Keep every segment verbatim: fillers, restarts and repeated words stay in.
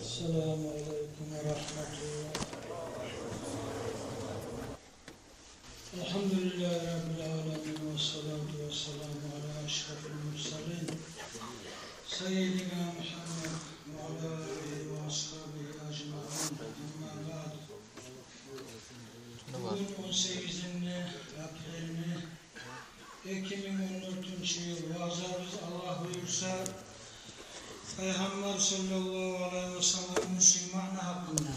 السلام عليكم ورحمة الله. الحمد لله رب العالمين، والصلاة والسلام على أشرف المرسلين سيدنا محمد وعلى آله وأصحابه أجمعين. أما بعد. Бугюн он сегизинчи апрелни эки минг он дёртюнчю йыл. Ваазабыз, Аллагь буюрса, Пайхаммар саллаллагьу алайгьи васалламны сюймекни гьакъында.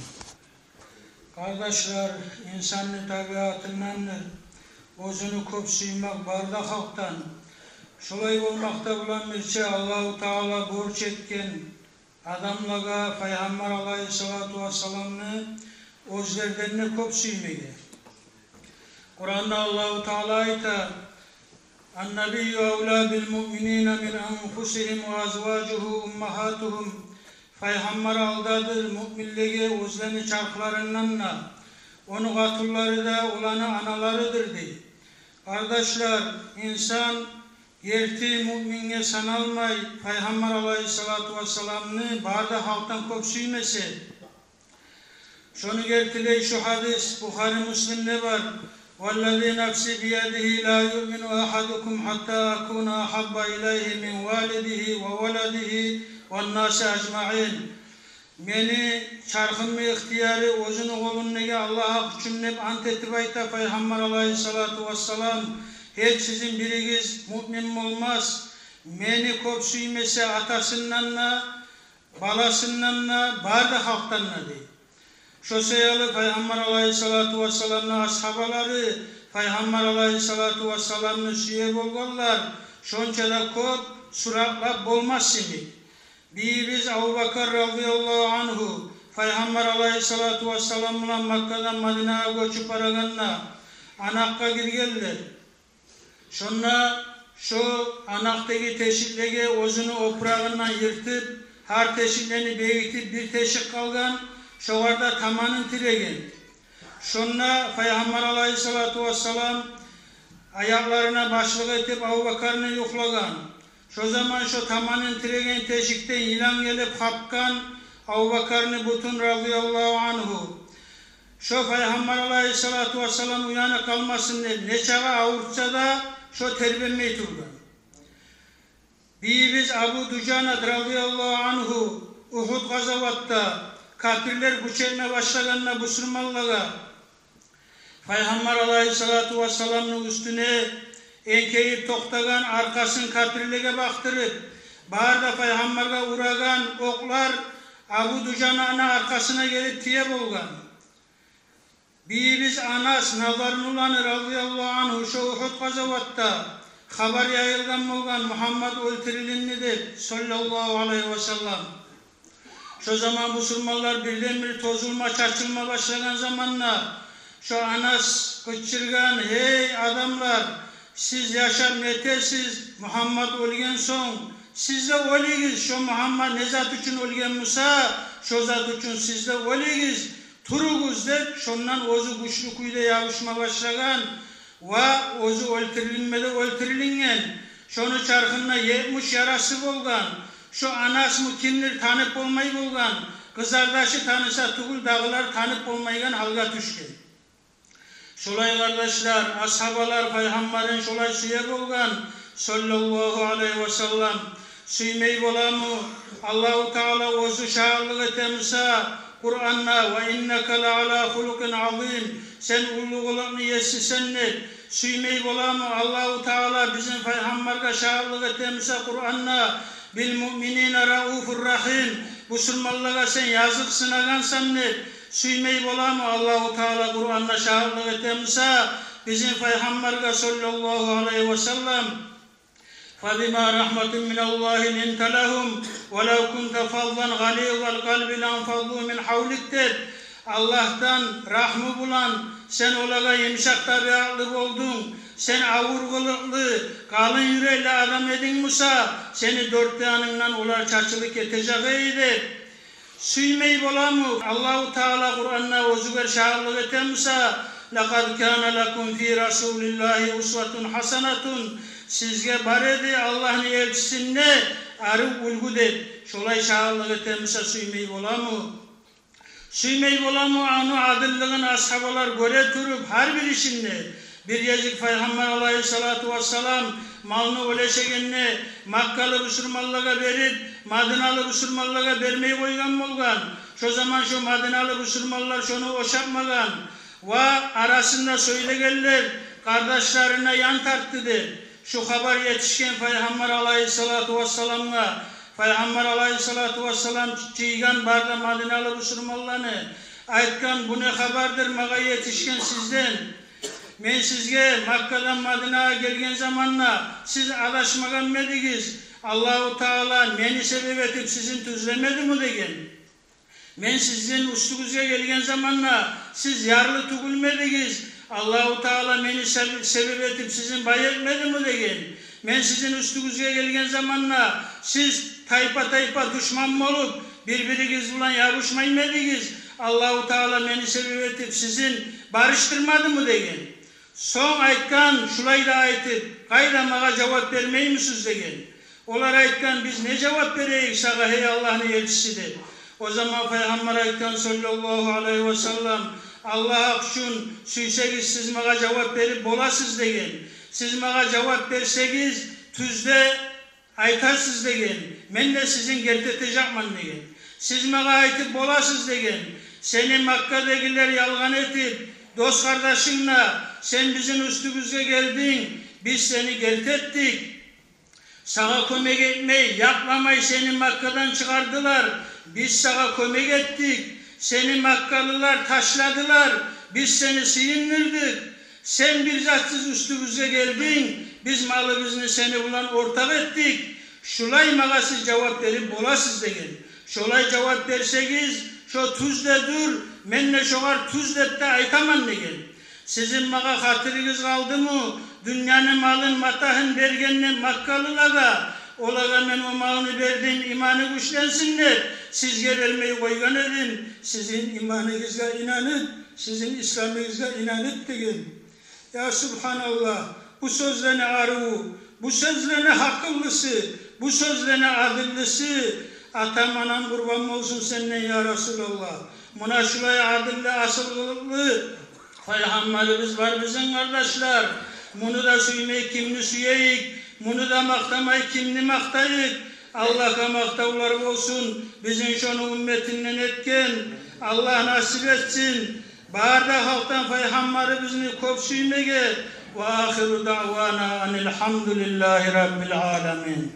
Къардашлар, инсанны табиатындандыр оьзюн кёп сюймек бары да халкъдан. Шолай болмакъда булан бирче Аллагьу Таала борч этген адамлагъа Пайхаммар алайгьиссалату вассаламны оьзлерден де кёп сюймеге. Къуранда Аллагьу Таала айта: «النبي أولى بالمؤمنين من أنفسهم وأزواجه أمهاتهم». Пайхаммар алдадыр муъминлеге оьзлени чархларындан да, ону къатынлары да оланы аналарыдыр, дей. Къардашлар, инсан герти муъминге саналмай, Пайхаммар алайгьиссалату вассаламны бары да халкъдан кёп сюймесе. Шону гертилей шу гьадис, Бухари, Муслимде бар: «والذي نفسي بيده لا يؤمن أحدكم حتى أكون أحب إليه من والده وولده والناس أجمعين». Мени чархымны ихтияры оьзюню къолундагъы Аллагь гьакъ учун деп ант этип айта Пайхаммар алайгьиссалату вассалам: гьеч сизин биригиз муъмин болмас, мени кёп сюймесе атасындан да, баласындан да, бары да халкъдан да, дей. Шо саялы Пайхаммар алайгьиссалату вассаламны асгьабалары Пайхаммар алайгьиссалату вассаламны сюе болгъанлар шонча да кёп суратлап болмас йимик. Бийибиз Абубакар радияллагьу ангьу Пайхаммар алайгьиссалату вассалам булан Маккадан Мадинагъа гёчюп барагъанда анакъгъа гиргенлер. Шонда шо анакъдагъы тешиклеге оьзюню опурагъындан йыртып, гьар тешиклени бегитип, бир тешик къалгъан, шогъар да таманын тиреген. Шонда Пайхаммар алайгьиссалату вассалам аякъларына башлыкъ этип Абубакарны юхлагъан. Шо заман шо таманын тиреген тешикден йылан гелип хапгъан Абубакарны бутун, радияллагьу ангьу. Шо Пайхаммар алайгьиссалату вассалам уянып къалмасын деп, нечакъы авуртса да, шо тербенмей тургъан. Бийибиз Абу Дужанат, радияллагьу ангьу, Угьуд къазаватда капирлер гюч этме башлагъанда бусурманлагъа, Пайхаммар алайгьиссалату вассаламны уьстюне энкейип токътагъан, аркъасын капирлеге бакъдырып, бары да Пайхаммаргъа урагъан окълар Абу Дужананы аркъасына гелип тие болгъан. Бийибиз Анас Назарны уланы, радияллагьу ангьу, шо Угьуд къазаватда хабар яйылгъан болгъан, Мугьаммад оьлтюрюлюнду деп, саллаллагьу алайгьи васаллам. Шо заман бусурманлар бирден-бир тозулма, чачылма башлагъан заманда, шо Анас къычыргъан: «Гьей адамлар, сиз яшап не этесиз? Мугьаммад оьлген сонг, сиз де оьлюгюз. Шо Мугьаммад не зат учун оьлген буса, шо зат учун сиз де оьлюгюз. Туругъуз», — деп, шондан оьзю гючлю кюйде ябушма башлагъан ва оьзю оьлтюрюлюнме де оьлтюрюлюнген. Шону чархында етмиш ярасы болгъан. Шо Анасмы, кимдир, танып болмай болгъан. Къызардашы таныса тюгюл, дагъылар танып болмайгъан гьалгъа тюшген. Шолай, къардашлар, асгьабалар Пайхаммарын шолай сюе болгъан, саллаллагьу алайгьи васаллам. Сюймей боламы? Аллагьу Таала оьзю шагьатлыкъ этемуса Къуранда: «Ва иннака ла ала хулукъин азим», сен уллу къылыкъны есисен деп. Сюймей боламы? Аллагьу Таала бизин Пайхаммаргъа шагьатлыкъ этемуса Къуранда: «Бил муъминина рауфур рахим», бусурманлагъа сен языкъсынагъансан деп. Сюймей боламы? Аллагьу Таала Къуранда шагьатлыкъ этемуса бизин Пайхаммаргъа, саллаллагьу алайгьи васаллам: «Фабима рахматин миналлагьи линта лагьум, валав кунта фаззан гъализал къалби ланфаззу мин гьавлик», — деп, Аллагьдан рагьму булан сен олагъа йымышакъ табиатлы болдунг. Сен авур къылыкълы, къалын юрекли адам эдинг буса, сени дёрт янынгдан олар чачылып гетежек эди деп. Сюймей боламы? Аллагьу Таала Къуранда оьзюгер шагьатлыкъ этемуса: «Лакъад кана лакум фи расулиллагьи усватун гьасанатун», сизге бар эди Аллагьны элчисинде арив уьлгю деп, шолай шагьатлыкъ этемиса, сюймей боламы? Сюймей боламы ону адиллигин? Асгьабалар гёре туруп, гьар бир ишинде, бир гезик Пайхаммар алайгьиссалату вассалам малны уьлешегенде, маккалы бусурманлагъа берип, мадиналы бусурманлагъа бермей къойгъан болгъан. Шо заман шо мадиналы бусурманлар шону ошатмагъан ва арасында сёйлегенлер, къардашларына ян тартды деп. Шу хабар етишген Пайхаммар алайгьиссалату вассаламгъа. Пайхаммар алайгьиссалату вассалам жыйгъан бары да мадиналы бусурманланы, айтгъан: «Бу не хабардыр магъа етишген сизден? Мен сизге Маккадан Мадинагъа гелген заманда сиз адашмагъанмы эдигиз? Аллагьу Таала мени себеп этип сизин тюзлемедими?» — деген. «Мен сизин уьстюгюзге гелген заманда сиз ярлы тюгюлмю эдигиз? Аллагьу Таала мени себ-, себеп этип сизин бай этмедими?» — деген. «Мен сизин уьстюгюзге гелген заманда сиз тайпа-тайпа душман болуп, бир-биригиз булан ябушмаймы эдигиз? Аллагьу Таала мени себеп этип сизин барышдырмадымы?» — деген. Сонг айтгъан: «Шулай да айтып, къайда, магъа жавап бермеймисиз?» — деген. Олар айтгъан: «Биз не жавап берейик сагъа, гьей Аллагьны элчиси?» — деп. О заман Пайхаммар айтгъан, саллаллагьу алайгьи васаллам: «Аллагь гьакъ учун, сюйсегиз, сиз магъа жавап берип боласыз, — деген. — Сиз магъа жавап берсегиз, тюзде айтасыз, — деген. — Мен де сизин герти этежекмен, — деген. — Сиз магъа айтып боласыз, — деген. — Сени Маккадагъылар ялгъан этип, дос-къардашынг да, сен бизин уьстюбюзге гелдинг, биз сени герти этдик. Сагъа кёмек этмей, якъламай сени Маккадан чыгъардылар. Биз сагъа кёмек этдик. Сени маккалылар ташладылар. Биз сени сыйындырдыкъ. Сен бир затсыз уьстюбюзге гелдинг. Биз малыбызны сени булан ортакъ этдик. Шулай магъа сиз жавап берип боласыз, — деген. — Шолай жавап берсегиз, шо тюз де дюр, мен де шогъар тюз деп де айтаман, — деген. — Сизин магъа хатиригиз къалдымы? Дюньяны малын, матагьын бергенде маккалылагъа, олагъа мен о малны бердим, иманы гючленсин деп, сизге бермей къойгъан эдим. Сизин иманыгъызгъа инанып, сизин исламыгъызгъа инанып, — деген. Я субгьаналлагь, бу сёзлени аривю, бу сёзлени гьакъыллысы, бу сёзлени адиллиси, атам-анам къурбан болсун сенден, я Расулаллагь. Муна шулай адилли, асил къылыкълы Пайхаммарыбыз бар бизин, къардашлар. Муну да сюймей кимни сюейик, муну да макътамай кимни макътайыкъ? Аллагьгъа макътавлар болсун бизин шону умметинден этген. Аллагь насип этсин бары да халкъдан Пайхаммарыбызны кёп сюймеге. Ва ахиру даъвана анил гьамдулиллагьи раббил аламин.